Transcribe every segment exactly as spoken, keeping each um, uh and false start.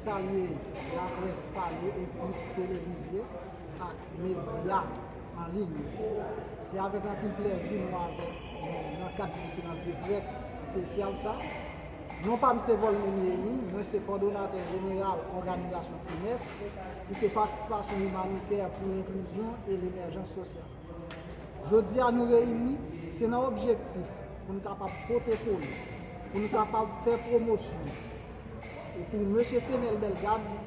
Salye laprès pale, ekri, televize ak medya an liy yo. Se avèk anpil plèzi nou avèk nou nan kad konferans de près espesyal sa. Non pa m se Volney Néhémie, mwen se kòdonatè jeneral òganizasyon FINES, ki se Patisipasyon Imanitè pou Lenklizyon e Lemèjans Sosyal. Jodi a nou reyini, se nan objektif pou n kapab pote kole, pou n kapab fè pwomosyon, e pou mesye Fenel Bellegarde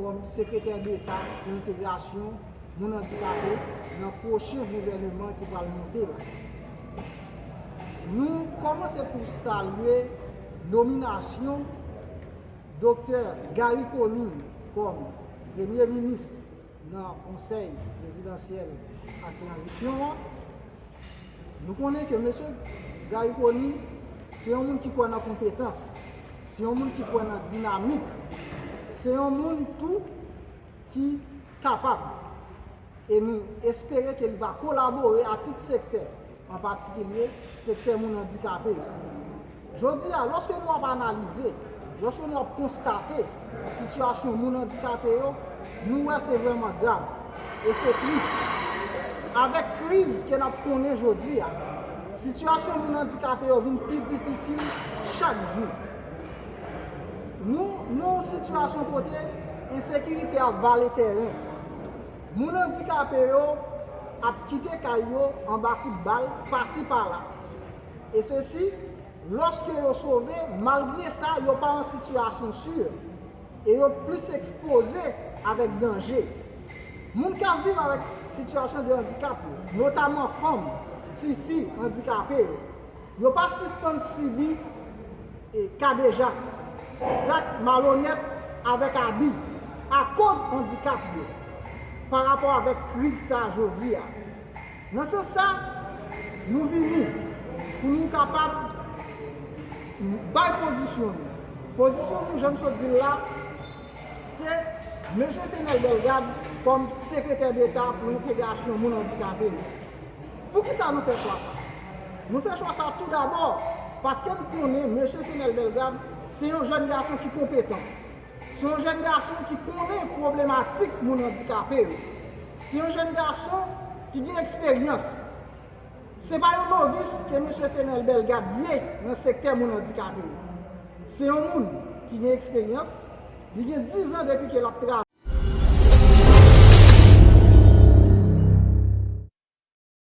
kòm sekretè deta pou entegrasyon moun andikape nan pwochen gouvèneman ki pral monte la. Nou kòmanse pou salye nominasyon Doktè Garry Conille kòm premye minis nan konsèy prezidansyèl ak tranzisyon an. Nou konnen ke mesye Garry Conille se yon moun ki kwè nan konpetans, se yon moun ki kwè nan dinamik, se yon moun tou ki kapab. E nou espere ke li va kolabore a tout sektè, an patikilye sektè moun andikape yo. Jodi a, lòske nou ap analize, lòske nou ap konstate sitiyasyon moun andikape yo, nou wè se vrèman grav e se tris. Avèk kriz ke n ap konnen jodi a, sitiyasyon moun andikape yo vin pi difisil chak jou. Nou nan yon sitiyasyon kote ensekirite ap vale tèren. Moun andikape yo ap kite kay yo anba kout bal pasi pala. E sesi, lòske yo sove, malgre sa, yo pa an sitiyasyon si e yo plis ekspoze avèk danje. Moun k ap viv avèk sitiyasyon de andikap yo, notaman fanm, tifi andikape yo, yo pa sispann sibi e kadejak, zak malonèt avèk abi akoz andikap yo pa rapò avèk kriz sa jodi a. Nan sans sa, nou vini pou nou kapab bay pozisyon nou. Pozisyon nou, jan m sot di l la, se mesye Fenel Bellegarde kòm sekretè deta pou entegrasyon moun andikape yo. Poukisa nou fè chwa sa? Nou fè chwa sa tou dabò paske n konnen mesye Fenel Bellegarde se yon jèn gason ki konpetan. Se yon jèn gason ki konnen pwoblematik moun andikape yo. Se yon jèn gason ki gen eksperyans. Se pa yon novis ke mesye Fenel Bellegarde ye nan sektè moun andikape yo. Se yon moun ki gen eksperyans, li gen diz an depi ke l ap travay.